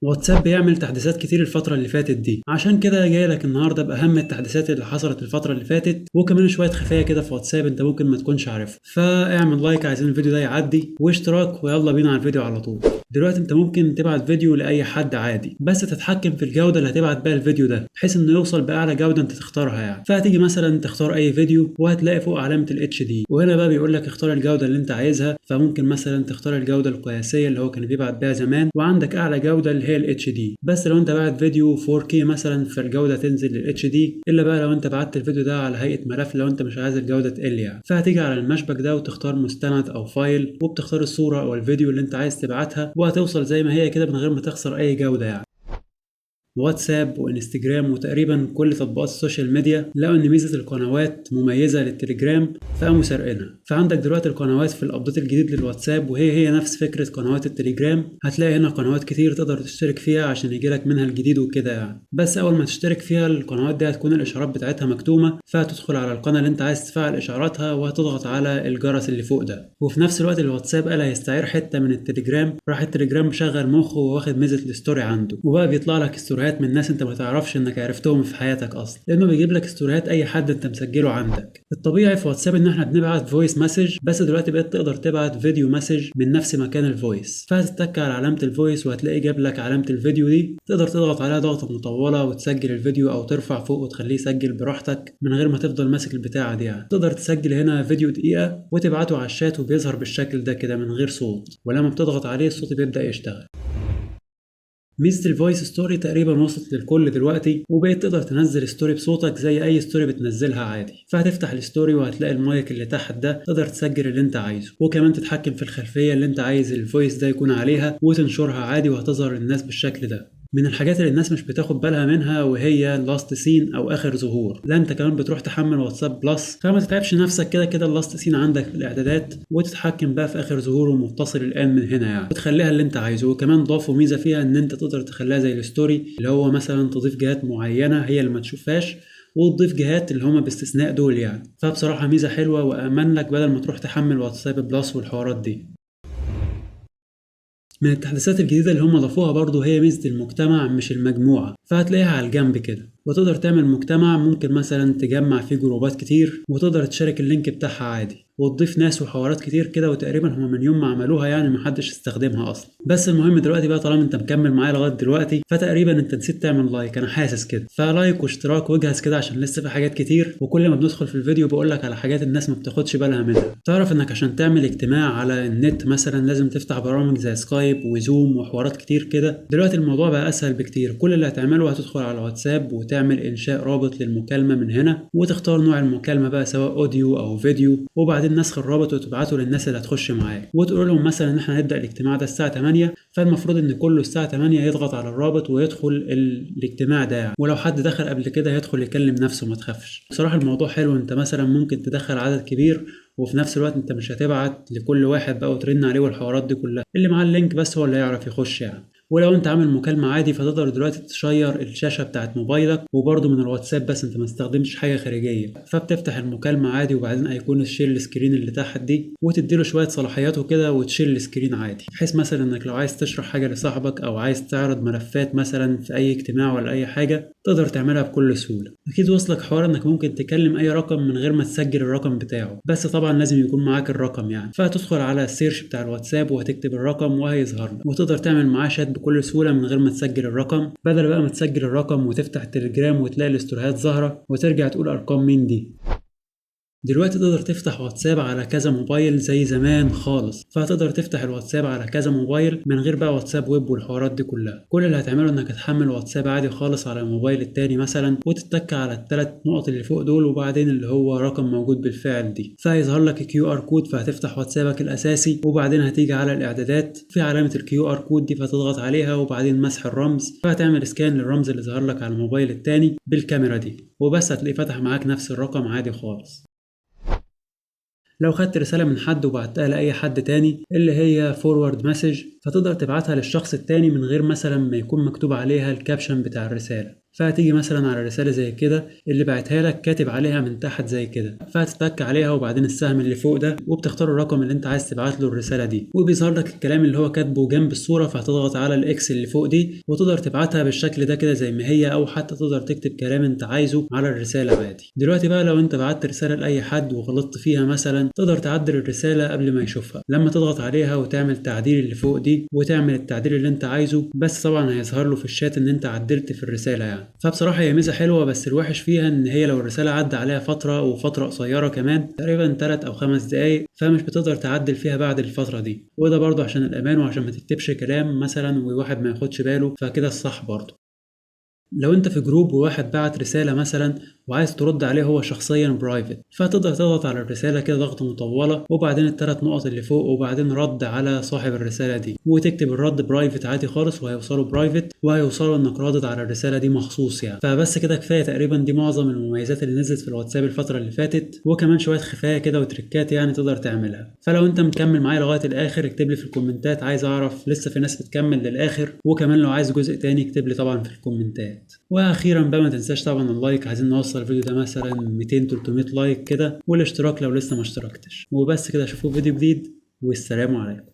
واتساب بيعمل تحديثات كتير الفترة اللي فاتت دي، عشان كده جاي لك النهارده بأهم التحديثات اللي حصلت الفترة اللي فاتت، وكمان شوية خفايا كده في واتساب انت ممكن ما تكونش عارفها. فاعمل like، عايزين الفيديو ده يعدي، واشتراك، ويلا بينا على الفيديو على طول. دلوقتي انت ممكن تبعت فيديو لاي حد عادي، بس تتحكم في الجودة اللي هتبعت بيها الفيديو ده بحيث انه يوصل باعلى جودة انت تختارها يعني. فهتيجي مثلا تختار اي فيديو وهتلاقي فوق علامة ال HD، وهنا بقى بيقول لك اختار الجودة اللي انت عايزها. فممكن مثلا تختار الجودة القياسية اللي هو كان بيبعت بيها زمان، وعندك اعلى جودة اللي هي ال HD. بس لو انت بعت فيديو 4K مثلا فالجودة تنزل لل HD، الا بقى لو انت بعت الفيديو ده على هيئة ملف لو انت مش عايز الجودة تقل يعني. فهتيجي على المشبك ده وتختار مستند او file، وبتختار الصورة او الفيديو اللي انت عايز تبعتها، وهتوصل زي ما هي كده من غير ما تخسر اي جودة يعني. واتساب وانستجرام وتقريبا كل تطبيقات ال social media لقوا ان ميزة القنوات مميزة للتليجرام فقاموا سارقينها. فعندك دلوقتي القنوات في ال update الجديد للواتساب، وهي هي نفس فكرة قنوات التليجرام. هتلاقي هنا قنوات كتير تقدر تشترك فيها عشان يجيلك منها الجديد وكده يعني. بس اول ما تشترك فيها القنوات دي هتكون الاشعارات بتاعتها مكتومه، فهتدخل على القناة اللي انت عايز تفعل اشعاراتها وهتضغط على الجرس اللي فوق ده. وفي نفس الوقت الواتساب قال هيستعير حتة من التليجرام، راح التليجرام مشغل مخه وواخد ميزة ال story عنده، وبقى بيطلع لك ستوريات من ناس انت ما تعرفش انك عرفتهم في حياتك اصلا، لانه بيجيب لك ستوريات اي حد انت مسجله عندك. الطبيعي في واتساب ان احنا بنبعت voice message، بس دلوقتي بقيت تقدر تبعت video message من نفس مكان ال voice. فهتتك على علامة ال voice وهتلاقي جاب لك علامة الفيديو دي، تقدر تضغط عليها ضغطه مطولة وتسجل الفيديو، او ترفع فوق وتخليه يسجل براحتك من غير ما تفضل ماسك البتاعه دي يعني. تقدر تسجل هنا فيديو دقيقة وتبعته على الشات، وبيظهر بالشكل ده كده من غير صوت، ولما بتضغط عليه الصوت بيبدا يشتغل. ميزة ال voice story تقريبا وصلت للكل دلوقتي، وبقيت تقدر تنزل story بصوتك زي اي story بتنزلها عادي. فهتفتح ال story وهتلاقي المايك اللي تحت ده، تقدر تسجل اللي انت عايزه، وكمان تتحكم في الخلفية اللي انت عايز ال voice ده يكون عليها وتنشرها عادي، وهتظهر للناس بالشكل ده. من الحاجات اللي الناس مش بتاخد بالها منها وهي last seen او اخر ظهور. لا انت كمان بتروح تحمل واتساب Plus، فما تتعبش نفسك، كده كده ال last seen عندك في الاعدادات، وتتحكم بقى في اخر ظهور ومتصل الان من هنا يعني، وتخليها اللي انت عايزه. وكمان ضافوا ميزة فيها ان انت تقدر تخليها زي ال story، اللي هو مثلا تضيف جهات معينة هي اللي ما تشوفهاش، وتضيف جهات اللي هما باستثناء دول يعني. فبصراحة ميزة حلوة وامن لك بدل ما تروح تحمل واتساب Plus والحوارات دي. من التحديثات الجديدة اللي هم ضافوها برضو هي ميزة المجتمع مش المجموعة، فهتلاقيها على الجنب كده، وتقدر تعمل مجتمع ممكن مثلا تجمع فيه جروبات كتير، وتقدر تشارك ال link بتاعها عادي، وتضيف ناس وحوارات كتير كده. وتقريبا هما من يوم ما عملوها يعني محدش استخدمها اصلا. بس المهم دلوقتي بقى طالما انت مكمل معايا لغاية دلوقتي فتقريبا انت نسيت تعمل like، انا حاسس كده. ف like واشتراك واجهز كده عشان لسه في حاجات كتير، وكل ما بندخل في الفيديو بقول لك على حاجات الناس ما بتاخدش بالها منها. تعرف انك عشان تعمل اجتماع على النت مثلا لازم تفتح برامج زي سكايب وزوم وحوارات كتير كده. دلوقتي الموضوع بقى اسهل بكتير، كل اللي هتعمله هتدخل على واتساب وتعمل انشاء رابط للمكالمه من هنا، وتختار نوع المكالمة بقى سواء audio او فيديو، وبعدين نسخ الرابط وتبعته للناس اللي هتخش معاك، وتقول لهم مثلا ان احنا هنبدا الاجتماع ده الساعة 8، فالمفروض ان كله الساعة 8 يضغط على الرابط ويدخل الاجتماع ده يعني. ولو حد دخل قبل كده هيدخل يكلم نفسه، ما تخافش. بصراحة الموضوع حلو، انت مثلا ممكن تدخل عدد كبير، وفي نفس الوقت انت مش هتبعت لكل واحد بقى وترن عليه والحوارات دي كلها، اللي معاه ال link بس هو اللي هيعرف يخش يعني. ولو انت عامل مكالمة عادي فتقدر دلوقتي تشير الشاشة بتاعت موبايلك، وبرضه من الواتساب، بس انت ما استخدمتش حاجة خارجية. فبتفتح المكالمة عادي، وبعدين ايقونة share screen اللي تحت دي، وتديله شوية صلاحيات وكده، وتشير ال screen عادي، بحيث مثلا انك لو عايز تشرح حاجة لصاحبك او عايز تعرض ملفات مثلا في اي اجتماع ولا اي حاجة تقدر تعملها بكل سهولة. اكيد وصلك حوار انك ممكن تكلم اي رقم من غير ما تسجل الرقم بتاعه، بس طبعا لازم يكون معاك الرقم يعني. فهتدخل على ال search بتاع الواتساب وهتكتب الرقم وهيظهر لك، وتقدر تعمل معاه شات بكل سهولة من غير ما تسجل الرقم، بدل بقى ما تسجل الرقم وتفتح التليجرام وتلاقي الاستوريهات ظاهرة وترجع تقول ارقام مين دي. دلوقتي تقدر تفتح واتساب على كذا موبايل زي زمان خالص، فهتقدر تفتح الواتساب على كذا موبايل من غير بقى واتساب ويب والحوارات دي كلها. كل اللي هتعمله انك هتحمل واتساب عادي خالص على الموبايل التاني مثلا، وتتك على الثلاث نقط اللي فوق دول، وبعدين اللي هو رقم موجود بالفعل دي، فهيظهر لك QR code، فهتفتح واتسابك الاساسي، وبعدين هتيجي على الاعدادات في علامة ال QR code دي، فتضغط عليها، وبعدين مسح الرمز، فهتعمل scan للرمز اللي ظهر لك على الموبايل التاني بالكاميرا دي، وبس هتلاقيه فتح معاك نفس الرقم عادي خالص. لو خدت رسالة من حد وبعتها لأي حد تاني اللي هي forward message، فتقدر تبعتها للشخص التاني من غير مثلا ما يكون مكتوب عليها ال caption بتاع الرسالة. فهتيجي مثلا على رسالة زي كده اللي بعتها لك كاتب عليها من تحت زي كده، فهتتك عليها وبعدين السهم اللي فوق ده، وبتختار الرقم اللي انت عايز تبعت له الرسالة دي، وبيظهر لك الكلام اللي هو كاتبه جنب الصورة، فهتضغط على ال X اللي فوق دي وتقدر تبعتها بالشكل ده كده زي ما هي، او حتى تقدر تكتب كلام انت عايزه على الرسالة عادي. دلوقتي بقى لو انت بعت رسالة لاي حد وغلطت فيها مثلا، تقدر تعدل الرسالة قبل ما يشوفها لما تضغط عليها وتعمل تعديل اللي فوق دي وتعمل التعديل اللي انت عايزه، بس طبعا هيظهر له في الشات ان انت عدلت في الرسالة يعني. فبصراحة هي ميزة حلوة، بس الوحش فيها ان هي لو الرسالة عدى عليها فترة، وفترة قصيرة كمان تقريبا 3 أو 5 دقايق، فمش بتقدر تعدل فيها بعد الفترة دي، وده برضه عشان الأمان وعشان ما تكتبش كلام مثلا وواحد ما ياخدش باله، فكده الصح برضه. لو انت في group وواحد بعت رسالة مثلا وعايز ترد عليه هو شخصيا private، فتقدر تضغط على الرسالة كده ضغطة مطولة وبعدين الثلاث نقط اللي فوق وبعدين رد على صاحب الرسالة دي، وتكتب الرد private عادي خالص وهيوصله private، وهيوصله انك رادد على الرسالة دي مخصوص يعني. فبس كده كفاية تقريبا، دي معظم المميزات اللي نزلت في الواتساب الفترة اللي فاتت، وكمان شوية خفايا كده وتريكات يعني تقدر تعملها. فلو انت مكمل معايا لغاية الاخر اكتب لي في الكومنتات، عايز اعرف لسه في ناس بتكمل للاخر، وكمان لو عايز جزء تاني اكتب لي طبعا في الكومنتات. واخيرا بقى ما تنساش طبعا ال like، عايزين نوصل الفيديو ده مثلا 200-300 like كده، والاشتراك لو لسه ما اشتركتش. وبس كده، اشوفكم في فيديو جديد، والسلام عليكم.